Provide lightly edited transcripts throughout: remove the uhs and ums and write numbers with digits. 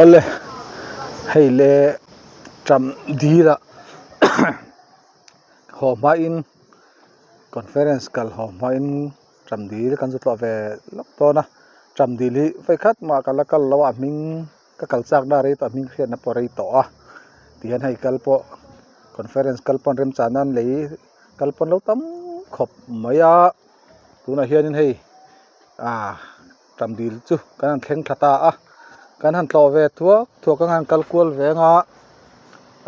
Awle hei le ṭam dil ah haw hmain conference kal haw hmain ṭam dil kan zu tlawh ve lawk dawn a ṭam dil hi vawikhat mah ka la kal lo a a hming ka kal chak na rei tawh a hming hriatna pawh a rei tawh a tihian hei kal pawh conference kal pawh an remchahna an lei kal pawh an lo tam khawp mai a tunah hianin hei ah tam dil chu kan han thleng thla ta a kan han tlawh ve thuak thuak ang a han kal kual ve ang a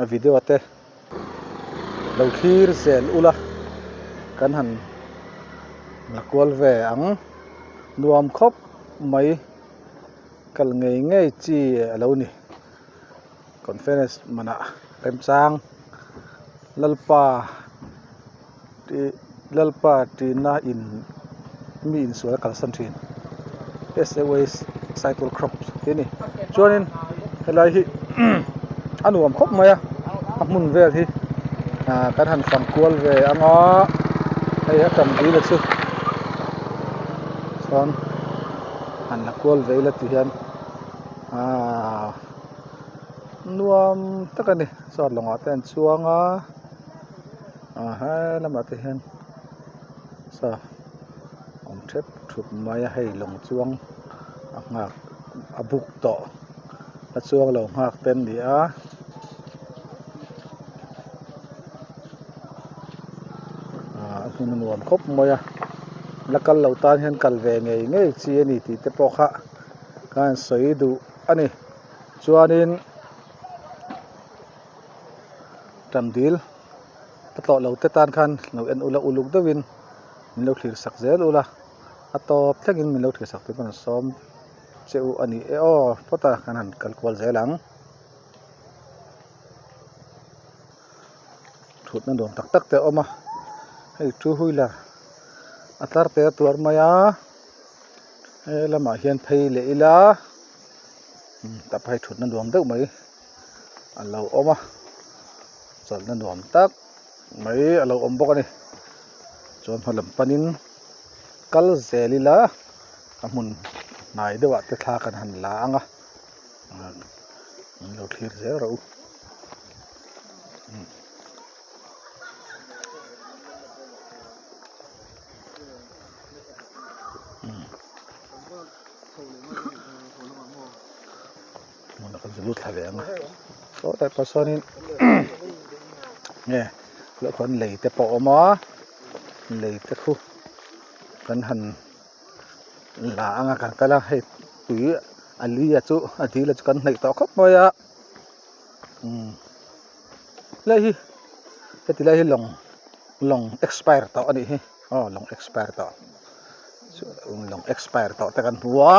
a video te lo thlir zel ula kan han la kual ve ang nuam khawp mai kal ngei ngei chi a lo ni conference manah remchang lalpa tih lalpa tina in mi insual a kalsan thin S_A_Y cycle crops tih a ni chuanin helai hi a nuam khawp mai a a hmun vel hi ah kan han fang kual ve ang a hei a tam dil a chu chuan han la kual ve ila ti hian ahh nuam tak a ni chuan lawngah te an chuang a. Ah he lamah te hian saw awm thep thup mai a hei lawng chuang a nghak a buk tawh a chuang lo nghak te an ni a ah a hmun a nuam khawp mai a la kal lo tan hian kal ve ngei ngei chi a ni tih te pawh kha ka han sawi duh a ni chuanin. Tam dil a tlawh lo te tan khan lo en ula uluk deuhin min lo thlir sak zel ula a tawp thlengin min lo thlir sak tur pawn a sawm che u a ni e aw phawt a kan han kal kual zel ang thutna nuam tak tak te a awm a hei two wheeler a tlar te a tuar mai a he lamah hian phei leh ila tah pawh hei thutna nuam deuh mai. A lo awm a chawlhna nuam tak mai a lo awm bawk a ni chuan hma lam panin kal zel ila a hmun hnai deuh ah te thla kan han la ang a min lo thlir zel rawh u. Hmun ah kan zu lut thla ve ang a saw tlai pah sawn in nge hlauh khuan lei te pawh a awm a lei te khu kan han la ang a kan kal a hei tui a li a chu a dil a chu kan hnaih tawh khawp mai a umm helai hi heti lai hi lawng lawng expire tawh a nih hi aw lawng expire tawh lawng expire tawh te kan hmu a.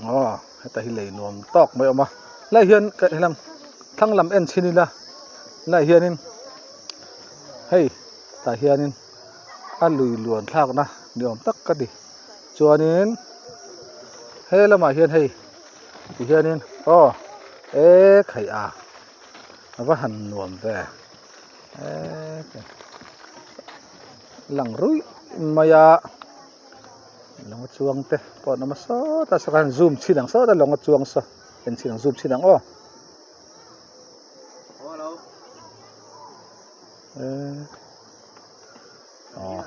Aw heta hi lei nuam tawk mai a awm a helaiah hian ka helam thlang lam en chhin ila helaiah hianin hei tah hianin a lui luan thlakna ni awm tak ka ti chuanin he lamah hian hei ti hianin aw e khaih a a va han nuam ve e lang ruih mai a. Lawng a chuang te pawh an awm a sawtah saw khan zoom chhin ang sawtah lawng a chuang saw en chhin ang zoom chhin ang aw aw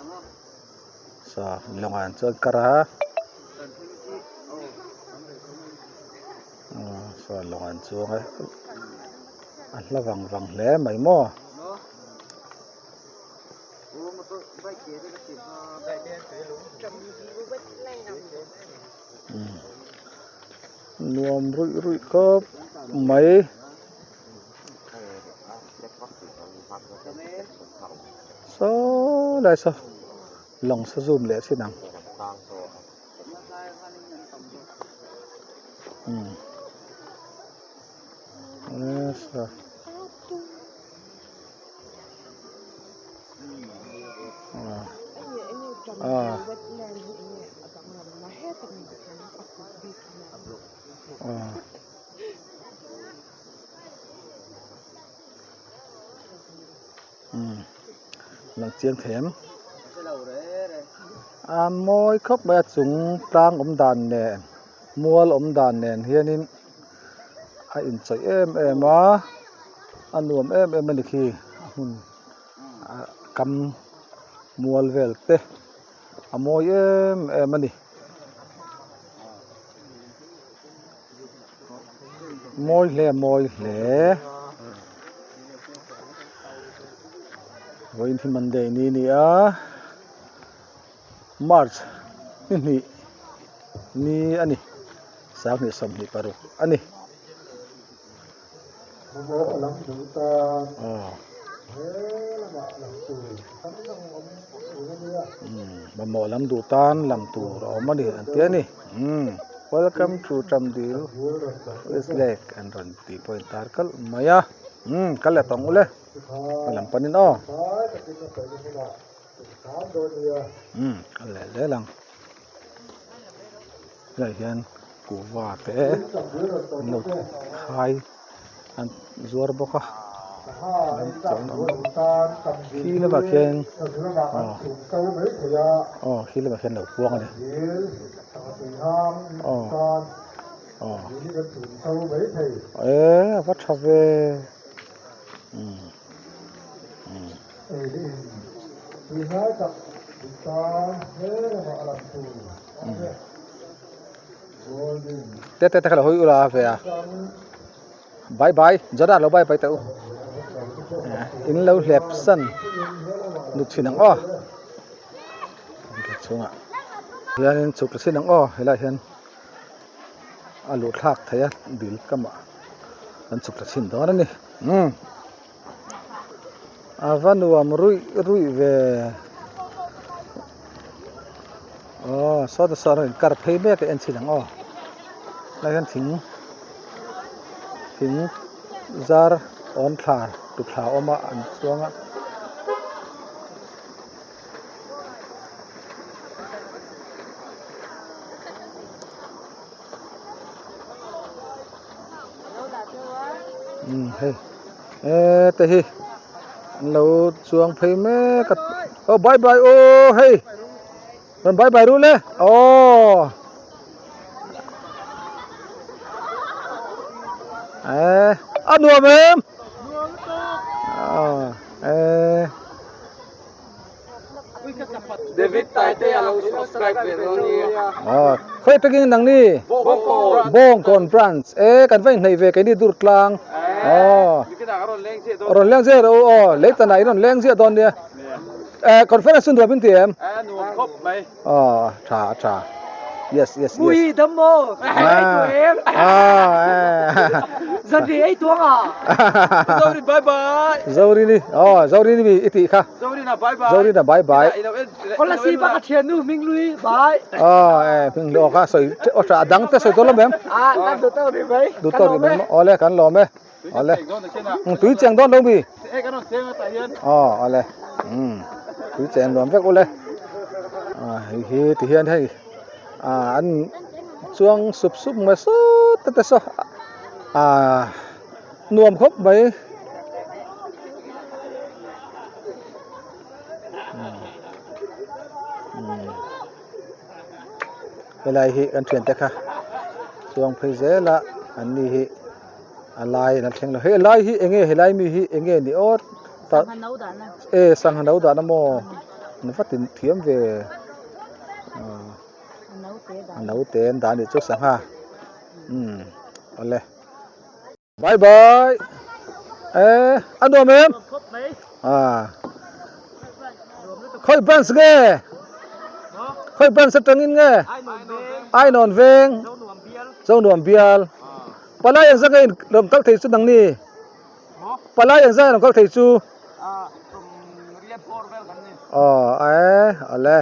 saw lawngah an chuan kar a saw lawngah an chuang a a hla vang vang hle mai maw. Nuam ruih ruih khawp mai. Saw lai saw lawng saw zoom leh chin ang. Lang chiang thei em a mawi khawp mai a chung tlang awm dan nen. Mual awm dan nen hianin a inchawih em em a a nuam em em a ni khi a hmun ah kam mual vel te a mawi em em a ni. Mawi hle mawi hle vawiin hi Monday ni a ni a March ni hnih ni a ni 20 26 a ni. Mamawh lam duh tan lam tur a awm a ni an ti a ni umm welcome to Chamdil west lake an rawn tih pawh a intar kalh mai a umm kal leh tawng ule a lam panin aw umm kal leh zel ang. Helaiah hian kuhva te an lo khai an zuar bawk a khi lamah khian aw aw khi lamah khian lo puang a ni aw aw eh a va tha ve umm umm. Te te te kha lo hawi ula ve a bye bye Jordan lo bye bye teh u in lo hlep san lut thin ang aw chhungah hianin chhuk ta chin ang aw helaiah hian a luh thlak theih a dil kamah kan chhuk ta chin dawn a ni umm. A va nuam ruih ruih ve aw sawta sawn a inkar phei mek a en chhin ang aw helai hian thing thing zar awn thla tuthla a awm a an chuang a. Umm hei eee te hi an lo chuang phei mek a aw bye bye aw hei rawn bye bye rul e aww eee a nuam em aw eee. David Taite a lo subscribe ve dawn nia. Aw, khawi takin nang ni? Bawngkawn. Bawngkawn branch. E kan va inhneih ve keini dur tlang. Aw. Rawn leng ziah rawh u aw. Leitan ah in rawn leng ziah dawn nia. E conference chu nuam in ti em? E nuam khawp mai. Aw, tha a tha. Yes, yes, yes. Mui dam maw? Ei tu em? Ah, Zan ri ei tuang a. Zorin bye bye. Zorini, oh, Zorini mi i tih kha. Zorina bye bye. Zorina bye bye. Kolasib a ka thian nu Hming Lui bye. Oh, eh, Hming Lui aw kha sawi aw tha a dang te sawi dawn lo mem. Ah, kan duh tawk rih mai. Duh tawk rih mai. Awle, kan lawm e. Awle. Tui cheng dawn lo mi. Aw, awle. Um, tui cheng nuam vek ule. Ah, hei hi ti hian hei ah an chuang sup sup mai sawt te te saw ah nuam khawp mai. Helai hi kan thiante kha chuang phei zel a an ni hi a lai an thleng lo hei a lai hi eng nge helai mi hi eng nge ni awt tah e sangha no dahna maw an va tin thiam ve a naute an dah a nih chu sangha umm awle. Bye bye eh a nuam em ah khawi branch nge khawi branch atangin nge ainawn veng zonuam bial palai engzah nge in rawn kal thei chu nang ni palai engzah nge rawn kal thei chu aw eh awle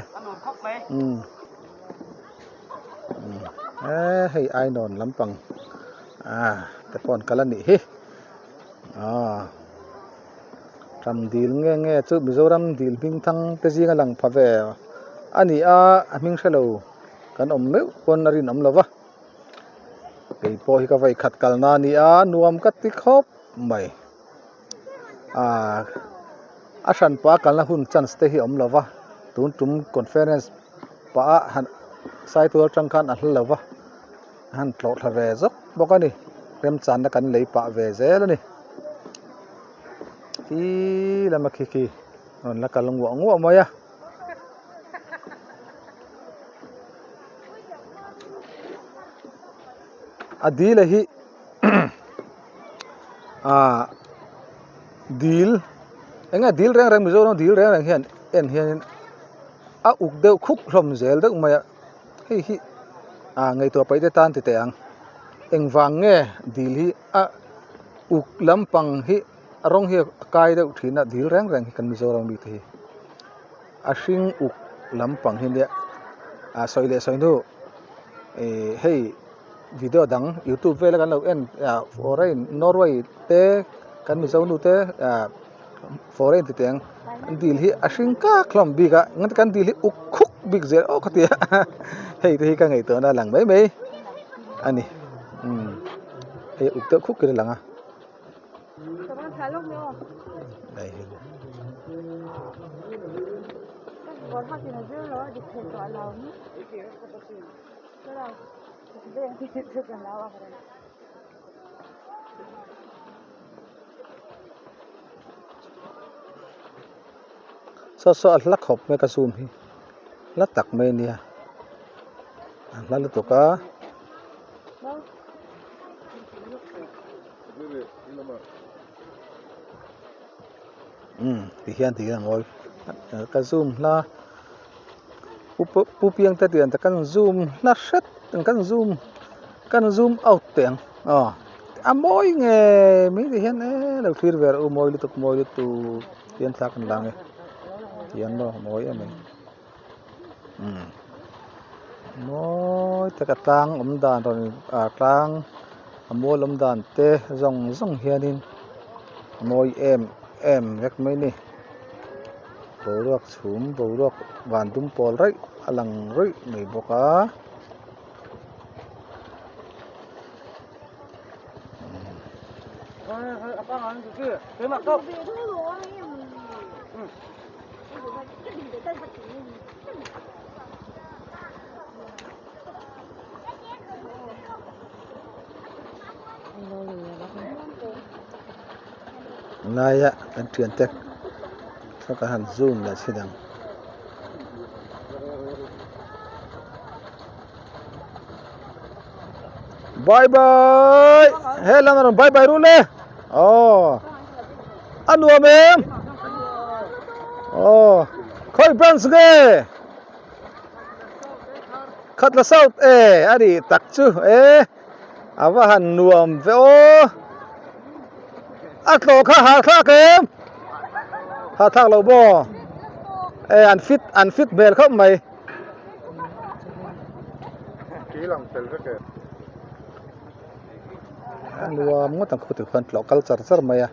umm. Eee hei ainawn lampang ah te pawh an kal a nih hi aw ram dil nge nge chu Mizoram dil hming thang te zinga lang pha ve a ni a a hming hrelo kan awm meuh pawn a rinawm lo va kei pawh hi ka vawikhat kalna a ni a nuam ka ti khawp mai. Ahh a hran pah a kalna hun chance te hi a awm lo va tun tum conference pah a han sai tur atang khan a hla lo va. A han tlawh thla ve zawk bawk a ni remchanna kan lei pah ve zel a ni khi lama khi khi rawn la kal nguah nguah mai a. A dil a hi ah dil eng nge dil reng reng Mizoram dil reng reng hian en hianin a uk deuh khuk hlawm zel deuh mai a hei hi ah ngaihtuah paih te tan ti teh ang engvang nge dil hi a uk lampang hi a rawng hi a kai deuh thin a dil reng reng hi kan Mizoram mi te hi a hring uk lampang hi nia ah sawi leh sawi hnu ih hei video dang youtube vela kan lo en ah foreign Norway te kan mizo nu te ah foreign ti teh ang an dil hi a hring kak hlawm bik a kan dil hi uk khuk bik zel aw ka ti a hei te hi ka ngaihtuahna a lang mai mai a ni umm hei uk deuh khuk in a lang a. Saw saw a hla khawp mai ka zoom hi hla tak mai a nia a hla lutuk a. Umm ti hian ti hian a ngawi ka zoom hla pu piang te tiang te kan zoom hla hret kan zoom kan zoom out teh ang aw a mawi ngei mai ti hian eee lo thlir ve rawh u mawi lutuk mawi lutuk tihian thla kan la ang e tihian maw a mawi em mai umm mawi taka tlang awm dan rawn ah tlang a mual awm dan te zawng zawng hianin a mawi em em vek mai a ni boruak chhum boruak van dum pawl raih a lang ruih mai bawk a. Laia kan thiante thlalak an han zoom leh chhin ang. Bye bye he lam a rawn bye bye rul e aw a nuam em aw khawi branch nge khatla south e a nih tak chu e a va han nuam ve aw a tlawh kha hahthlak em hahthlak lo maw e an fit an fit hmel khawp mai. A nuam ngawt ang khaw tikhuan tlawh kal char char mai a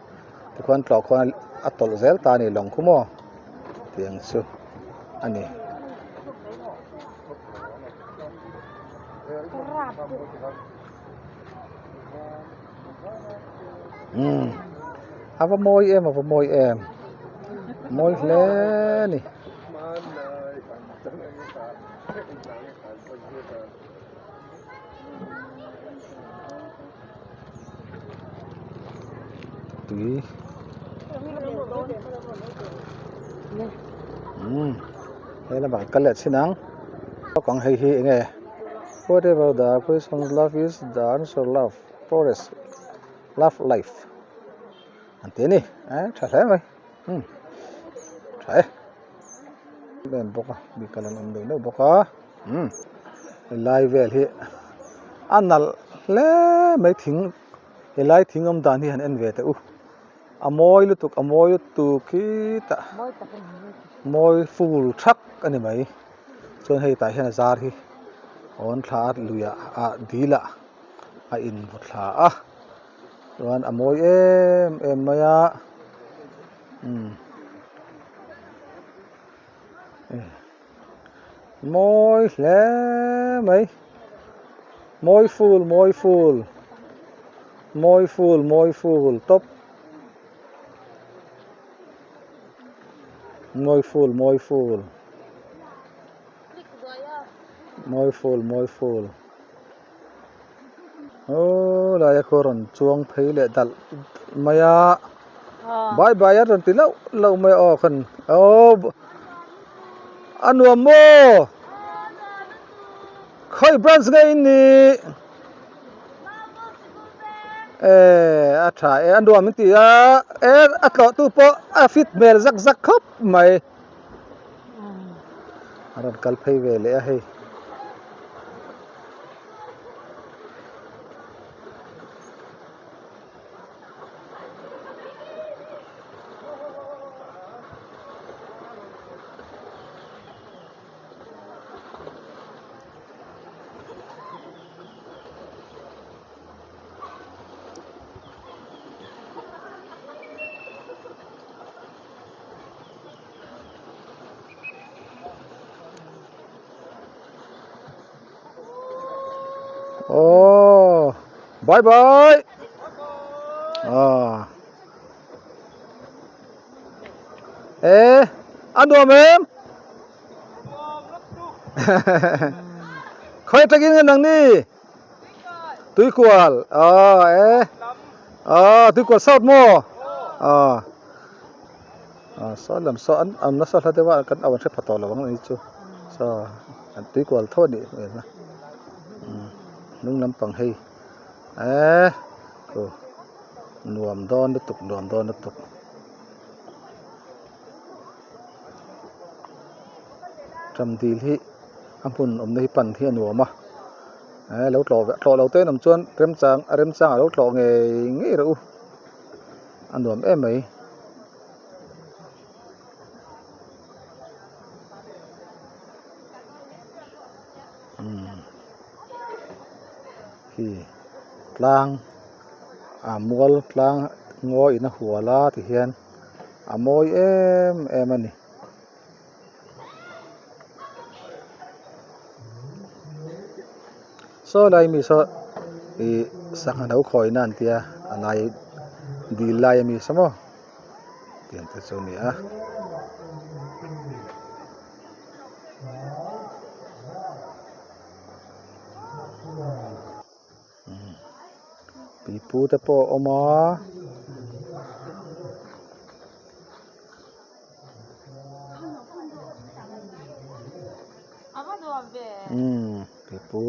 tikhuan tlawh khuan a tawlh zel ta a ni lawng khu maw tiang chu a ni. Umm a va mawi em a va mawi em mawi hle a ni. Tui umm he lamah kan kal leh chhin ang naupang hei hi eng nge whatever the question love is the answer love forest love life an ti a ni eh tha hle mai umm tha e. Em bawk a mi kal an awm deuh deuh bawk a umm helai vel hi a nalh hle mai thing helai thing awm dan hi han en ve teh u a mawi lutuk a mawi lutuk khitah mawi full thak a ni mai chuan hei tah hian a zar hi awn thla a luiah ah dil ah a invaw thla a chuan a mawi em em mai a. Umm mawi hle mai mawi full mawi full mawi full mawi full tawp mawi full mawi full mawi full mawi full. Aw laia khaw rawn chuang phei leh dalh mai a bye bye a rawn ti lauh lauh mai a aw khan aw a nuam maw khawi branch nge in nih eh a tha e a nuam in ti a e a tlawh tu pawh a fit hmel zak zak khawp mai. A rawn kal phei ve leh a hei. Aww bye bye ah e a nuam em khawi takin nge nang ni tuikual aw e aw tuikual south maw aw ah saw lam saw an an nasa hla deuh a kan au an hre pha tawh lo ang ani chu saw an tuikual tho a nih hmel a umm hnung lampang hei eee aw nuam dawn lutuk nuam dawn lutuk. Ṭamdil hi a hmun awmna hi pan hi a nuam a eh lo tlawh ve tlawh lo te an awm chuan remchang a remchang a lo tlawh ngei ngei reuh u a nuam em mai. Umm khi tlang a mual tlang ngaw in a hual a ti hian a mawi em em a ni. Saw lai mi saw ih sangha no khawina an tia a lai dil lai ami saw maw tiang te chu a ni a. Pipu te pawh a awm a. Umm pipu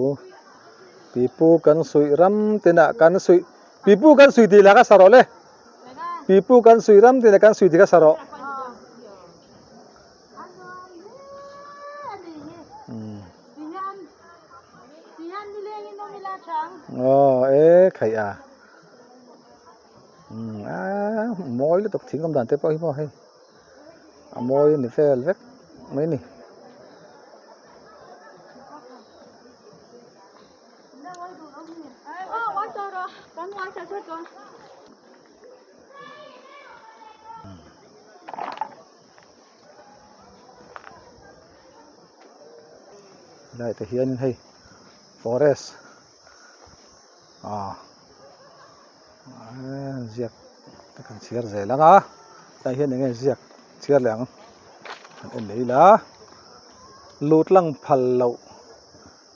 pipu kan suih ram tinah kan suih pipu kan suih tih lah ka sa rawh le pipu kan suih ram tinah kan suih tih ka sa rawh. Aw e khaih a umm aaa mawi lutuk thing awm dan te pawh hi maw hei a mawi a ni vel vek mai a ni. Helai te hianin hei forest ah ziak te kan chhiar zel ang a tlai hian enge ziak chhiar leh ang kan en leh ila lut lang phal loh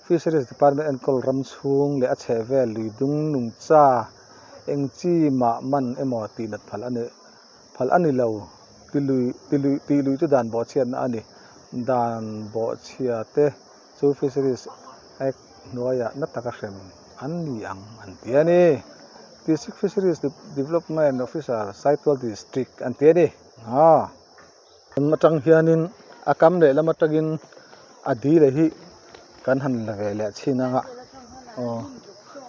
fisheries department enkawl ram chhung leh a chheh vel lui dung nungcha eng chi mah man emaw tih nat phal a ni. Phal a ni lo, ti lui ti lui tih lui chu dan bawhchhiatna a ni. Dan bawhchhia te chu Fisheries Act hnuaiah na taka hrem an ni ang an ti a ni. District Fisheries Development Officer, Saitual District an ti a ni. Aw. Lam atang hianin a kam leh lam atangin a dil hi kan han la ve leh chhin ang a, aw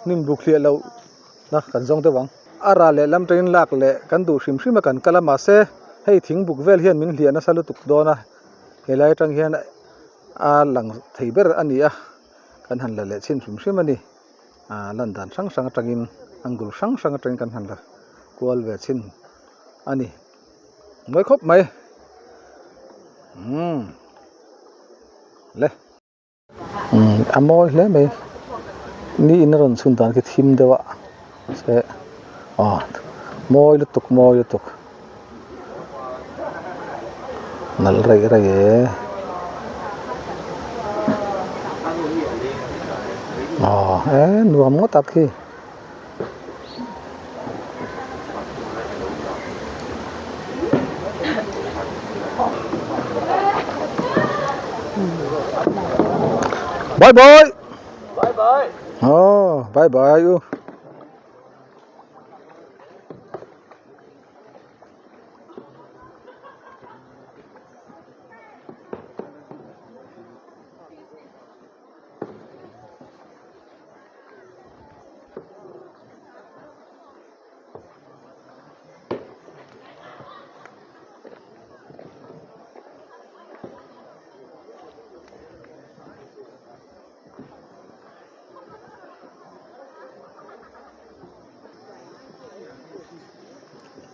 hnim buk hliah loh na kan zawng deuh ang. A ral leh lam atangin lak leh kan duh hrim hrim a kan kal a mahse hei thing buk vel hian min hliah nasa lutuk dawn a, helai atang hian a lang thei ber a ni a, kan han la leh chhin hrim hrim a ni. Aa lan dan hrang hrang atangin angle hrang hrang atangin kan han la kual ve chhin a ni. Mawi khawp mai umm le umm a mawi hle mai ni in a rawn chhun dan khi thim deuh a se aw mawi lutuk mawi lutuk nalh raih raih e aw e nuam ngawt tak hi. Bye bye. Bye bye. Oh, bye bye u.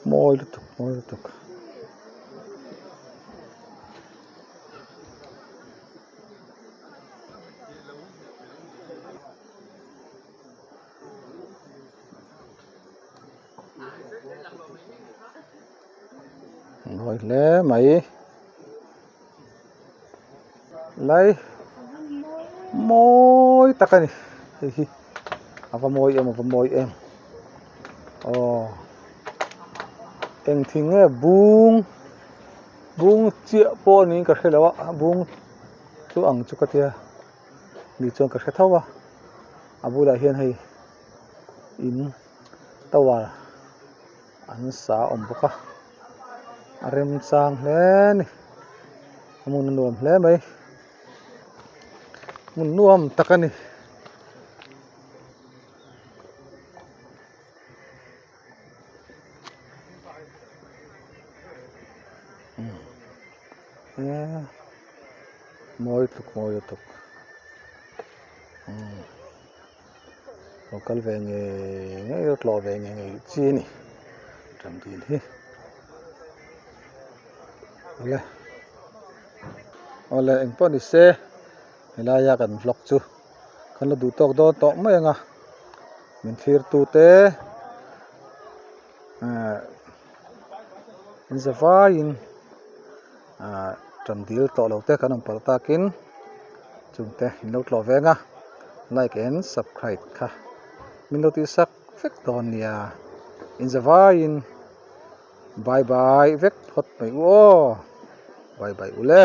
Mawi lutuk mawi lutuk. Mawi hle mai lai mawi tak a ni hei hi a va mawi em a va mawi em aw eng thing nge bung bung chiah pawh niin ka hre lo a bung chu ang chu ka tia ni chuan ka hre tho a a bulah hian hei in tower an sa awm bawk a a remchang hle a ni a hmun a nuam hle mai hmun nuam tak a ni. Mawi tuk mawi tuk lo kal ve ngei ngei a tlawh ve ngei ngei chi a ni ṭamdil hi awle awle engpawh ni se helai a kan vlog chu kan la duh tawk dawn tawh mai ang a min thlir tu te ehh in za vaiin ahh ṭan dil tawh lo te kan awm palh takin chungte in lo tlawh veng a like and subscribe kha min lo tih sak vek dawn nia in za vaiin bye bye vek phawt mai u aw bye bye u le.